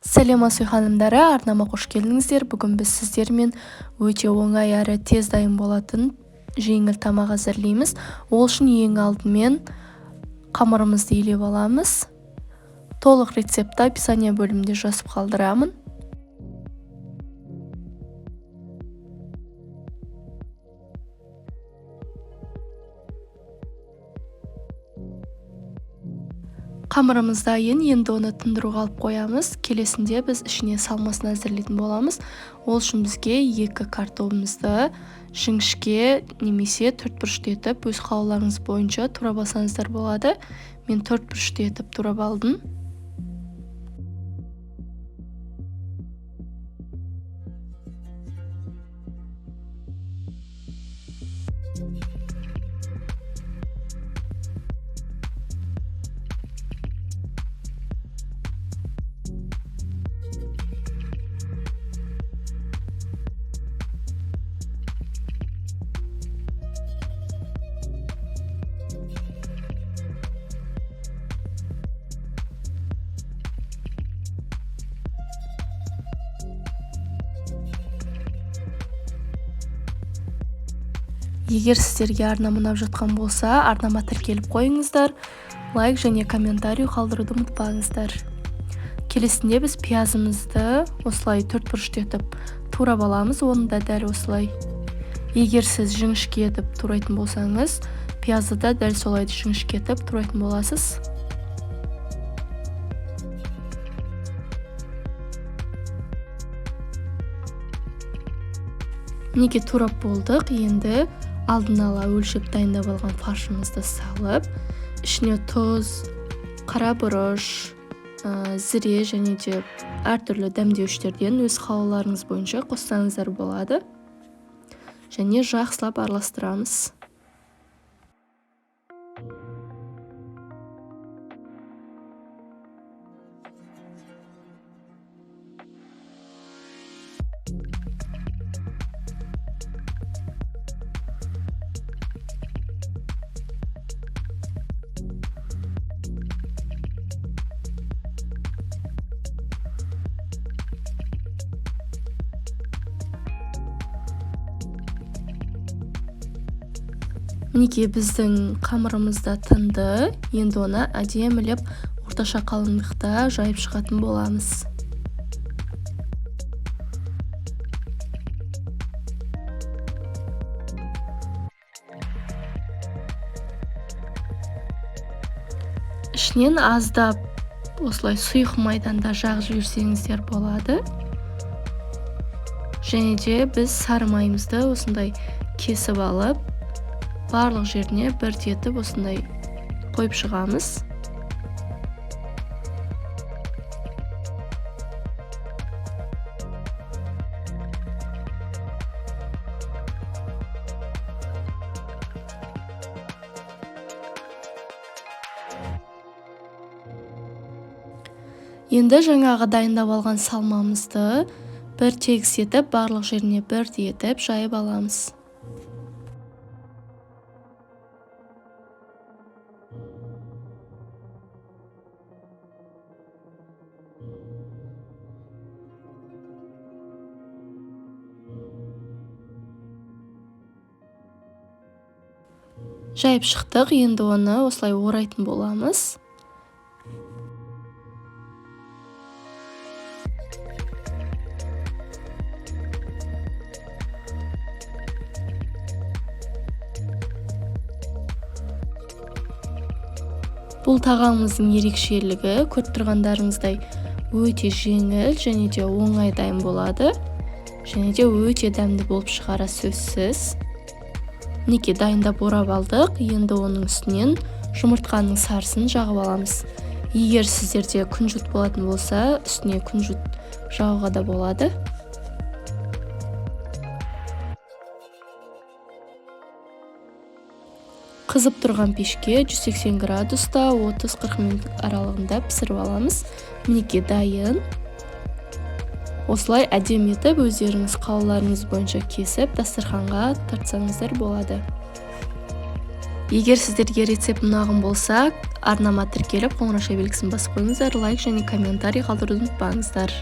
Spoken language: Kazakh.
Сәлем, ас үй ханымдары, арнама қош келдіңіздер. Бүгін біз сіздермен өте оңай әрі тез дайын болатын жеңіл тамақ әзірлейміз. Ол үшін ең алдымен қамырымызды илеп аламыз. Толық рецептті описание бөлімінде жазып қалдырамын. Қамырымыз дайын, енді оны тындыруға алып қоямыз. Келесінде біз ішіне салмасын әзірлейтін боламыз. Ол үшін бізге 2 картобымызды жіңішке немесе төртбұрышты етіп өз қалауларыңыз бойынша турап алсаңыздар болады. Мен төртбұрышты етіп турап алдым. Егер сіздерге арнам ұнап жатқан болса, арнама тіркеліп қойыңыздар, лайк және комментарий қалдыруды ұмытпаңыздар. Келесінде біз пиязымызды осылай төртбұрышты етіп турап аламыз, оны да дәл осылай. Егер сіз жіңішке етіп турайтын болсаңыз, пиязды да дәл солай жіңішке етіп турайтын боласыз. Мінекей, турап болдық. Енді алдын ала өлшеп дайындап алған фаршымызды салып, ішіне тұз, қара бұрыш, зіре және де әртүрлі дәмдеуіштерден өз қалауларыңыз бойынша қоссаңыздар болады. Және жақсылап араластырамыз. Мінекей, біздің қамырымыз да тынды. Енді оны әдемілеп орташа қалыңдықта жайып шығатын боламыз. Ішінен аздап осылай сұйық майдан да жағып жіберсеңіздер болады. Және де біз сары майымызды осындай кесіп алып, барлық жеріне бірдей етіп осындай қойып шығамыз. Енді жаңағы дайындап алған салмамызды бір тегіс етіп, барлық жеріне бірдей етіп жайып аламыз. Жайып шықтық, енді оны осылай орайтын боламыз. Бұл тағамымыздың ерекшелігі, көріп тұрғандарыңыздай, өте жеңіл және де оңай дайын болады. Және де өте дәмді болып шығара сөзсіз. Мінекей, дайындап орап алдық. Енді оның үстінен жұмыртқаның сарысын жағып аламыз. Егер сіздерде күнжіт болатын болса, үстіне күнжіт жағуға да болады. Қызып тұрған пешке 180 градуста 30-40 минут аралығында пісіріп аламыз. Мінекей, дайын. Осылай әдемі етіп өздеріңіз қалауларыңыз бойынша кесіп дастарханға тартсаңыздар болады. Егер сіздерге рецепт ұнаған болса, Арнама тіркеліп, қоңырауша белгісін басып қойыңыздар, лайк және комментарий қалдыруды ұмытпаңыздар.